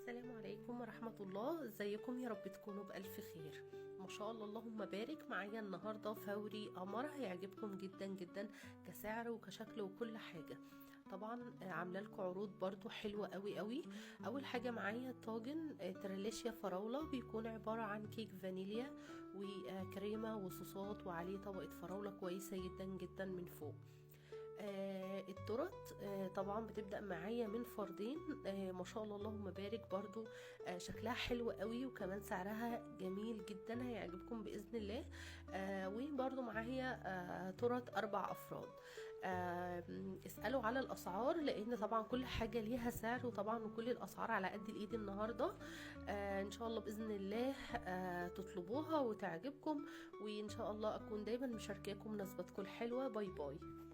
السلام عليكم ورحمة الله. ازيكم؟ يا رب تكونوا بألف خير. ما شاء الله اللهم بارك. معايا النهاردة فوري قمر هيعجبكم جدا جدا كسعر وكشكل وكل حاجة. طبعا عامله لكم عروض برضو حلوة قوي قوي. اول حاجة معايا طاجن تريليشيا فراولة، بيكون عبارة عن كيك فانيليا وكريمة وصوصات وعليه طبقة فراولة كويسة جدا جدا من فوق. التورت طبعا بتبدأ معايا من فردين. ما شاء الله اللهم بارك، برضو شكلها حلو قوي وكمان سعرها جميل جدا، هيعجبكم بإذن الله. وبرضو معايا تورت 4 أفراد. اسألوا على الأسعار لأن طبعا كل حاجة ليها سعر، وطبعا كل الأسعار على قد الإيد النهاردة. إن شاء الله بإذن الله تطلبوها وتعجبكم، وإن شاء الله أكون دايما مشاركاكم مناسباتكم الحلوة. bye bye.